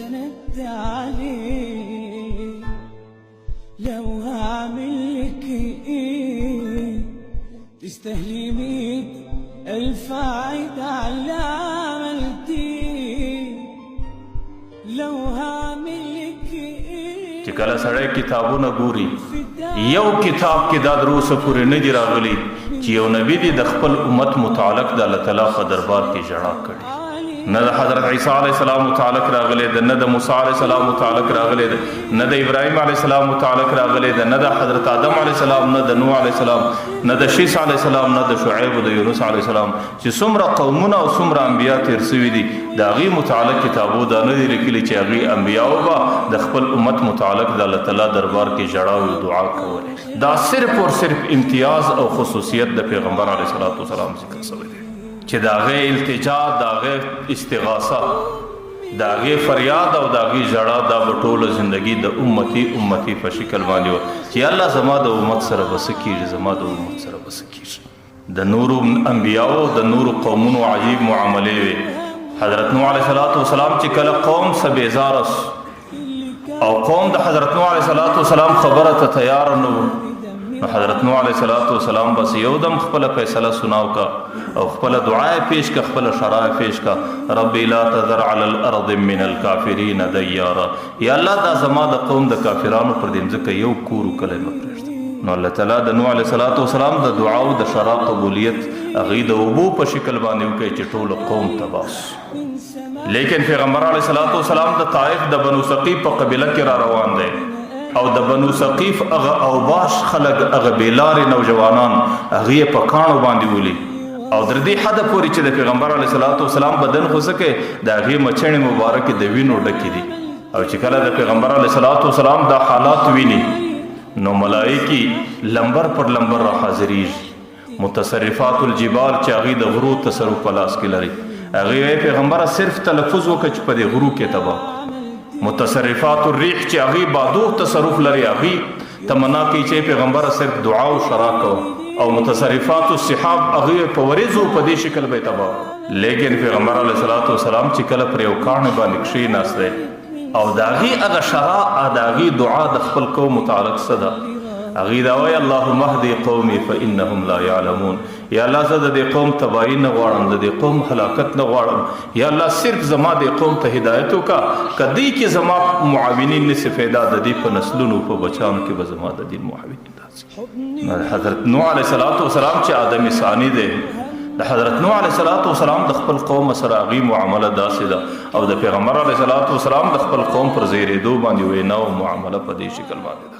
سندت عليه. لو هعمل لك ايه تستاهلي 100,000 عيد على اللي عملتيه. لو هعمل لك ايه چې کله سړی کتابونه ګوري، یو کتاب کې دا تر اوسه پورې نه دي راغلي چې یو نبي دې د خپل امت متعلق د الله تعالی په دربار کې ژړا کړې. نه د حضرت عیسی علیه السلام متعلق راغلی ده، نه د موسی علیه السلام متعلق راغلی ده، نه د ابراهیم علیه السلام متعلق راغلی ده، نه د حضرت آدم علیه السلام، نه د نوح علیه السلام، نه د شیس علیه السلام، نه د شعیب او د یونس علیه السلام. چې څومره قومونه او څومره انبیا تیر سوي دي، د هغې متعلق کتابو دا نه دي لیکلي چې هغې انبیاو به د خپل امت متعلق د الله تعالی دربار کې ژړا او دعا کوله. دا صرف اور صرف امتیاز او خصوصیت د پیغمبر علیه الصلاة والسلام ذکر سوی دی چې د هغې التجا، د هغې استغاثه، د هغې فریاد او د هغې ژړا دا به ټوله زندگی د امتي امتي په شکل باندې وه چې الله زما د امت سره به څه کېږي، زما د امت سره به څه کېږي. د نورو انبیاو د نورو قومونو عجیب معاملې وې. حضرت نوح علیه الصلاة والسلام چې کله قوم څه بیزاره سو او قوم د حضرت نوح علیه الصلاة والسلام خبره ته تیار نه وو، نو حضرت نوح علیه الصلاة والسلام بس یو دم خپله فیصله سناو کا او خپله دعا یې پیش کا، خپله شرع یې پیش کا، رب لا تذر علی الارض من الکافرین دیارا، یا الله دا زما د قوم د کافرانو پر دې مځکه یو کور او کلی مه پرېږده. نو الله تعالی د نوح علیه الصلاة والسلام د دعا او د شرع قبولیت هغې د اوبو په شکل باندې وکړي چې ټول قوم تباه سو. لیکن پیغمبر علیه الصلاة والسلام د طائف د بنو ثقیف په قبیله کې را روان دی او د بنو ثقیف هغه اوباش خلک، هغه بېلارې نوجوانان هغې په کاڼو باندې ولي او تر دې حده پورې چې د پیغمبر علیه الصلاة والسلام بدن خو څه کوي، د هغې مچڼې مبارکې د وینو ډکې دي. او چې کله د پیغمبر علیه الصلاة والسلام دا حالات ویني نو ملایکې لمبر پر لمبر را حاضرېږي. متصرفات الجبال چې هغوی د غرو تصرف په لاس کې لري، هغوی وایي پیغمبره صرف تلفظ وکړه چې په دې غرو کې تباه کړو. متصرفات الریح چې هغوی بادو تصرف لري، هغوی تمنا کوي چې پیغمبره صرف دعا او شرا کوه. او متصرفات السحاب هغوی په ورېځو په دې شکل به یې تباه کړو. لیکن پیغمبر علیه الصلاة والسلام چې کله پر یو کاڼي باندې کښېناست دی او د هغې هغه شرا، د هغې دعا د خپل قوم متعلق څه ده، هغې دا وایي اللهم اهدي قومي فانهم لا يعلمون، یا الله زه د دې قوم تباهي نه غواړم، د دې قوم هلاکت نه غواړم، یا الله صرف زما دې قوم ته هدایت وکړه، که دې کې زما معاونین نسي پیدا، د دې په نسلونو په بچانو کې به زما د دین معاونین راځي. حضرت نوح علیه الصلاة والسلام چې آدم ثانی دی، د حضرت نوح علیه الصلاة والسلام د خپل قوم سره هغې معامله داسې ده او د پیغمبر علیه الصلاة والسلام د خپل قوم پر زیرېدو باندې وینا او معامله په دې شکل باندې ده.